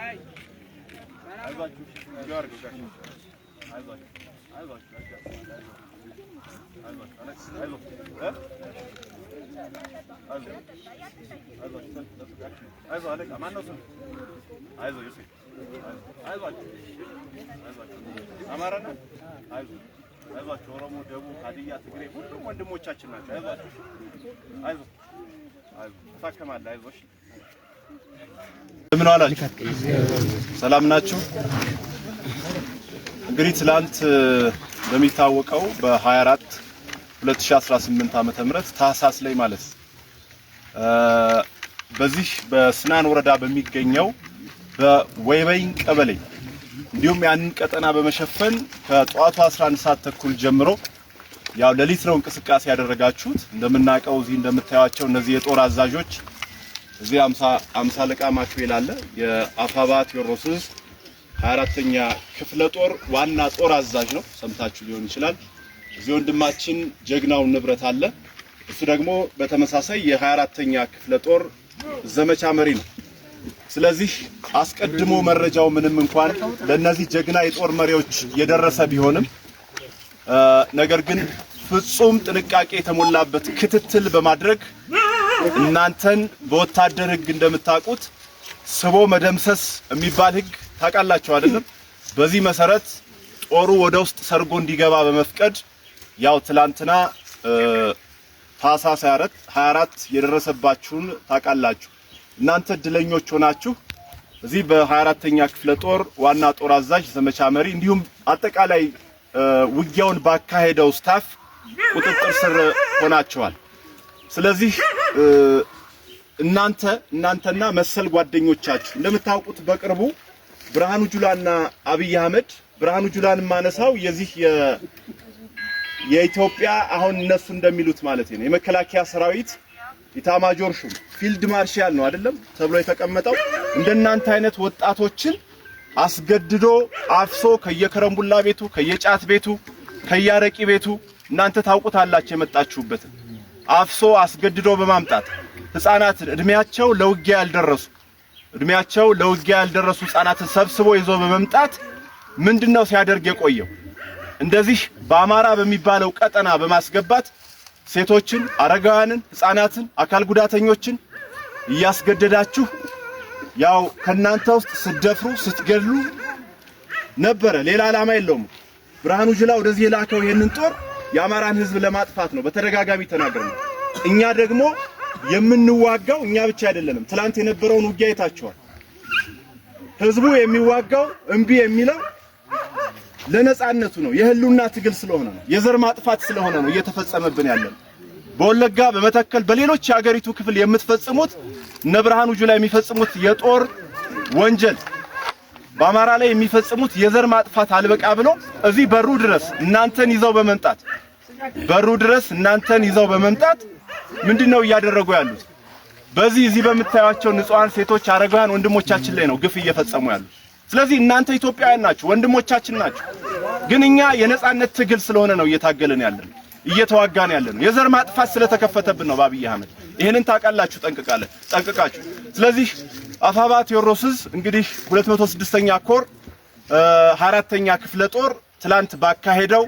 አይዟችሁ፣ አይዟችሁ፣ አይዟችሁ፣ አይዞህ አለቃ፣ ማነው ስምህ? አይዞህ ዮሴፍ፣ አይዟችሁ፣ አማራ ነህ? አይዞህ፣ አይዟችሁ። ኦሮሞ፣ ደቡብ፣ ሀዲያ፣ ትግሬ ሁሉም ወንድሞቻችን ናቸው። አይዟችሁ፣ አይዞህ፣ አይዞህ፣ ትታከማለህ። አይዞህ። እንደምን ዋላችሁ? ሰላም ናችሁ? እንግዲህ ትላንት እንደሚታወቀው በ24 2018 ዓመተ ምህረት ታህሳስ ላይ ማለት በዚህ በስናን ወረዳ በሚገኘው በወይበይን ቀበሌ እንዲሁም ያንን ቀጠና በመሸፈን ከጠዋቱ 11 ሰዓት ተኩል ጀምሮ ያው ሌሊት ነው እንቅስቃሴ ያደረጋችሁት። እንደምናውቀው እዚህ እንደምታዩቸው እነዚህ የጦር አዛዦች እዚህ 50 አለቃ ማክቤል አለ፣ የአፋባ ቴዎድሮስ ዕዝ 24ኛ ክፍለ ጦር ዋና ጦር አዛዥ ነው። ሰምታችሁ ሊሆን ይችላል። እዚህ ወንድማችን ጀግናው ንብረት አለ። እሱ ደግሞ በተመሳሳይ የ24ኛ ክፍለ ጦር ዘመቻ መሪ ነው። ስለዚህ አስቀድሞ መረጃው ምንም እንኳን ለነዚህ ጀግና የጦር መሪዎች የደረሰ ቢሆንም ነገር ግን ፍጹም ጥንቃቄ የተሞላበት ክትትል በማድረግ እናንተን በወታደር ሕግ እንደምታውቁት ስቦ መደምሰስ የሚባል ሕግ ታውቃላችሁ አይደለም? በዚህ መሰረት ጦሩ ወደ ውስጥ ሰርጎ እንዲገባ በመፍቀድ ያው ትላንትና ታህሳስ 24 የደረሰባችሁን ታውቃላችሁ። እናንተ እድለኞች ሆናችሁ እዚህ በ24ኛ ክፍለ ጦር ዋና ጦር አዛዥ ዘመቻ መሪ እንዲሁም አጠቃላይ ውጊያውን ባካሄደው staff ቁጥጥር ስር ሆናችኋል። ስለዚህ እናንተና መሰል ጓደኞቻችሁ እንደምታውቁት በቅርቡ ብርሃኑ ጁላና አብይ አህመድ፣ ብርሃኑ ጁላን ማነሳው የዚህ የኢትዮጵያ አሁን እነሱ እንደሚሉት ማለት ነው የመከላከያ ሰራዊት ኢታማጆር ሹም ፊልድ ማርሻል ነው አይደለም ተብሎ የተቀመጠው፣ እንደናንተ አይነት ወጣቶችን አስገድዶ አፍሶ ከየከረምቡላ ቤቱ፣ ከየጫት ቤቱ፣ ከያረቂ ቤቱ እናንተ ታውቁታላችሁ የመጣችሁበትን አፍሶ አስገድዶ በማምጣት ህፃናትን እድሜያቸው ለውጊያ ያልደረሱ ህፃናትን ሰብስቦ ይዞ በመምጣት ምንድነው ሲያደርግ የቆየው? እንደዚህ በአማራ በሚባለው ቀጠና በማስገባት ሴቶችን፣ አረጋውያንን፣ ህፃናትን፣ አካል ጉዳተኞችን እያስገደዳችሁ ያው ከናንተ ውስጥ ስትደፍሩ ስትገድሉ ነበረ። ሌላ ዓላማ የለውም። ብርሃኑ ጁላ ወደዚህ የላከው ይሄንን ጦር የአማራን ህዝብ ለማጥፋት ነው። በተደጋጋሚ ተናግረናል። እኛ ደግሞ የምንዋጋው እኛ ብቻ አይደለንም። ትላንት የነበረውን ውጊያ አይታችኋል። ህዝቡ የሚዋጋው እምቢ የሚለው ለነጻነቱ ነው። የህልውና ትግል ስለሆነ ነው። የዘር ማጥፋት ስለሆነ ነው እየተፈጸመብን ያለው። በወለጋ፣ በመተከል፣ በሌሎች የሀገሪቱ ክፍል የምትፈጽሙት እነ ብርሃኑ ጁላ የሚፈጽሙት የጦር ወንጀል፣ በአማራ ላይ የሚፈጽሙት የዘር ማጥፋት አልበቃ ብሎ እዚህ በሩ ድረስ እናንተን ይዘው በመምጣት በሩ ድረስ እናንተን ይዘው በመምጣት ምንድነው እያደረጉ ያሉት? በዚህ እዚህ በምታዩቸው ንጹሃን ሴቶች፣ አረጋውያን ወንድሞቻችን ላይ ነው ግፍ እየፈጸሙ ያሉት። ስለዚህ እናንተ ኢትዮጵያውያን ናችሁ፣ ወንድሞቻችን ናችሁ። ግን እኛ የነጻነት ትግል ስለሆነ ነው እየታገልን ያለነው፣ እየተዋጋን ያለነው። የዘር ማጥፋት ስለተከፈተብን ነው በአብይ አህመድ። ይሄንን ታውቃላችሁ ጠንቅቃችሁ። ስለዚህ አፋባ ቴዎድሮስ ዕዝ እንግዲህ 206ኛ ኮር 24ኛ ክፍለ ጦር ትላንት ባካሄደው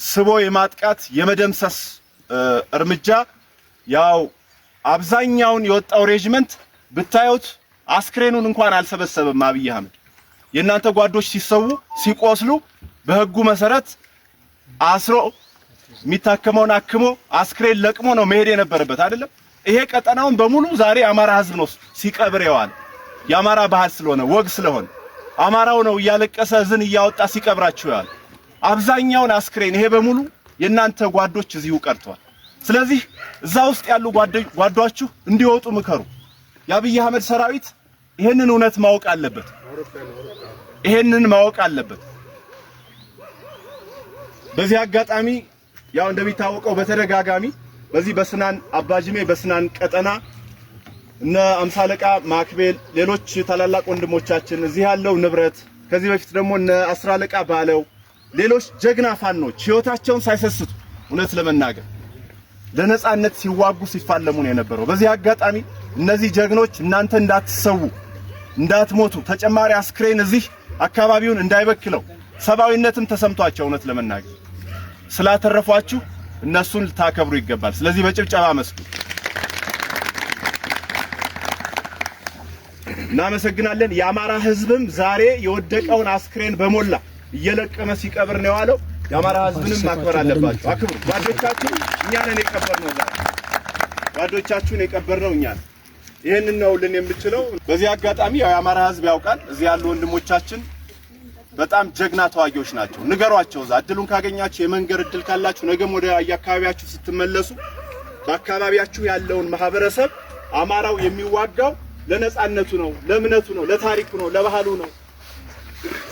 ስቦ የማጥቃት የመደምሰስ እርምጃ ያው አብዛኛውን የወጣው ሬጅመንት ብታዩት አስክሬኑን እንኳን አልሰበሰበም አብይ አህመድ። የእናንተ ጓዶች ሲሰዉ ሲቆስሉ በህጉ መሰረት አስሮ የሚታከመውን አክሞ አስክሬን ለቅሞ ነው መሄድ የነበረበት አይደለም። ይሄ ቀጠናውን በሙሉ ዛሬ የአማራ ህዝብ ነው ሲቀብር የዋለ። የአማራ ባህል ስለሆነ ወግ ስለሆነ አማራው ነው እያለቀሰ እዝን እያወጣ ሲቀብራችሁ የዋለ። አብዛኛውን አስክሬን ይሄ በሙሉ የእናንተ ጓዶች እዚሁ ቀርተዋል። ስለዚህ እዛ ውስጥ ያሉ ጓዷችሁ እንዲወጡ ምከሩ። የአብይ አህመድ ሰራዊት ይሄንን እውነት ማወቅ አለበት። ይሄንን ማወቅ አለበት። በዚህ አጋጣሚ ያው እንደሚታወቀው በተደጋጋሚ በዚህ በስናን አባጅሜ በስናን ቀጠና እነ አምሳ አለቃ ማክቤል ሌሎች ታላላቅ ወንድሞቻችን እዚህ ያለው ንብረት ከዚህ በፊት ደግሞ እነ አስር አለቃ ባለው ሌሎች ጀግና ፋኖች ህይወታቸውን ሳይሰስቱ እውነት ለመናገር ለነጻነት ሲዋጉ ሲፋለሙ ነው የነበረው። በዚህ አጋጣሚ እነዚህ ጀግኖች እናንተ እንዳትሰዉ እንዳትሞቱ፣ ተጨማሪ አስክሬን እዚህ አካባቢውን እንዳይበክለው ሰብአዊነትም ተሰምቷቸው እውነት ለመናገር ስላተረፏችሁ እነሱን ልታከብሩ ይገባል። ስለዚህ በጭብጨባ አመስግኑ። እናመሰግናለን። የአማራ ሕዝብም ዛሬ የወደቀውን አስክሬን በሞላ እየለቀመ ሲቀብር ነው የዋለው። የአማራ ሕዝብንም ማክበር አለባችሁ። አክብሩ። ጓዶቻችሁ እኛ ነን የቀበርነው። ዛሬ ጓዶቻችሁን የቀበርነው እኛ ነን። ይህንን ነው ልን የምችለው። በዚህ አጋጣሚ ያው የአማራ ሕዝብ ያውቃል። እዚህ ያሉ ወንድሞቻችን በጣም ጀግና ተዋጊዎች ናቸው። ንገሯቸው። እዛ እድሉን ካገኛችሁ የመንገር እድል ካላችሁ ነገም ወደ አካባቢያችሁ ስትመለሱ በአካባቢያችሁ ያለውን ማህበረሰብ አማራው የሚዋጋው ለነጻነቱ ነው፣ ለእምነቱ ነው፣ ለታሪኩ ነው፣ ለባህሉ ነው፣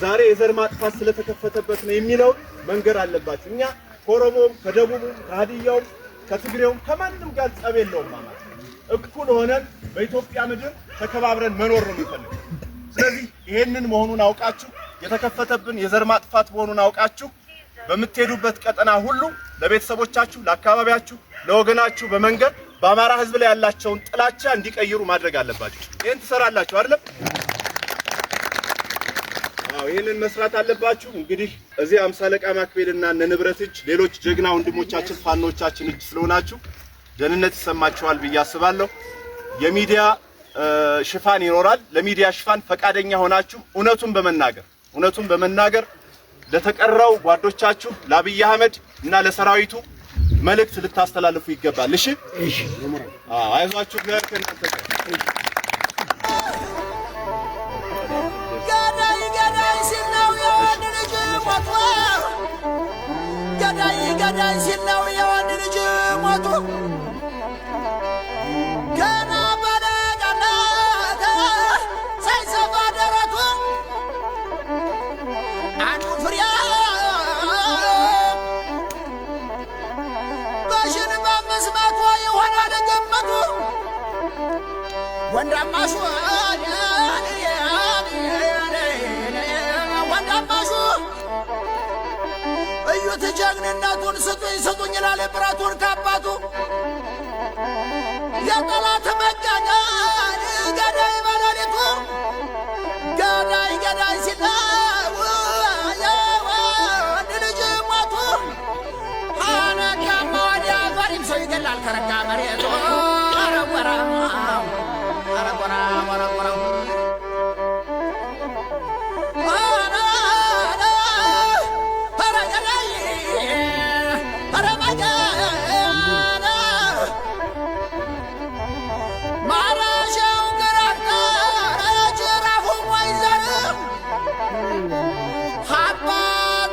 ዛሬ የዘር ማጥፋት ስለተከፈተበት ነው የሚለውን መንገር አለባችሁ። እኛ ከኦሮሞውም ከደቡቡም ከሀዲያውም ከትግሬውም ከማንም ጋር ጸብ የለውም። አማራ እኩል ሆነን በኢትዮጵያ ምድር ተከባብረን መኖር ነው የምንፈልገው። ስለዚህ ይሄንን መሆኑን አውቃችሁ የተከፈተብን የዘር ማጥፋት መሆኑን አውቃችሁ በምትሄዱበት ቀጠና ሁሉ ለቤተሰቦቻችሁ፣ ለአካባቢያችሁ፣ ለወገናችሁ በመንገድ በአማራ ሕዝብ ላይ ያላቸውን ጥላቻ እንዲቀይሩ ማድረግ አለባችሁ። ይሄን ትሰራላችሁ አይደለም? አዎ፣ ይሄንን መስራት አለባችሁ። እንግዲህ እዚህ አምሳ አለቃ ማክቤልና እነ ንብረት እጅ፣ ሌሎች ጀግና ወንድሞቻችን ፋኖቻችን እጅ ስለሆናችሁ ደህንነት ይሰማችኋል ብዬ አስባለሁ። የሚዲያ ሽፋን ይኖራል። ለሚዲያ ሽፋን ፈቃደኛ ሆናችሁ እውነቱን በመናገር ለተቀረው ጓዶቻችሁ ለአብይ አህመድ እና ለሰራዊቱ መልእክት ልታስተላልፉ ይገባል። እሺ፣ እሺ። አዎ፣ አይዟችሁ፣ እግዚአብሔር ከእናንተ ጋር። ገዳይ ገዳይ ሲል ነው የወንድ ልጅ ሞቱ። ገዳይ ገዳይ ሲል ነው የወንድ ልጅ ሞቱ። ገና በለጋነት ሳይሰፋ ደረቱ አንዱ ፍሬ በሽን በ500 ይሆናል ግምቱ። ወንዳማሹ ወንዳማሹ እዩት ጀግንነቱን፣ ስጡኝ ስጡኝ ይላል ብረቱን ካባቱ። የጠላት መጋኛ ገዳይ በሌሊቱ ገዳይ ገዳይ ሲለው የወንድ ልጅ ሞቱ። አነጋማ ወዲያ ፈሪም ሰው ይገላል ከረጋ መሬቱ። አረጎራ አረጎራ አረጎራ። ማረሻው ግራር ጅራፉ ወይዘር አባ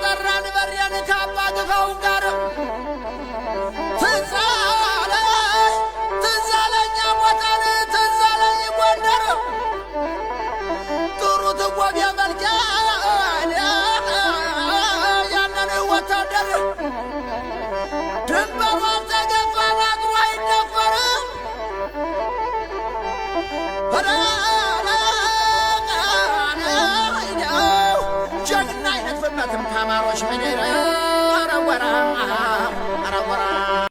ጠራን በሬን ካባ ግፋው ጋር ትዝ አለኝ ትዝ አለኝ ቦታን ትዝ አለኝ ጎንደር ጥሩት ወብ የመልኪያን ያንን ወታደር ድንበሯን ተገፋን አጥሩ አይደፈርም። ጀግና አይነጥፍበትም ከአማሮች ምድር። ኧረ ወራ ኧረ ወራ።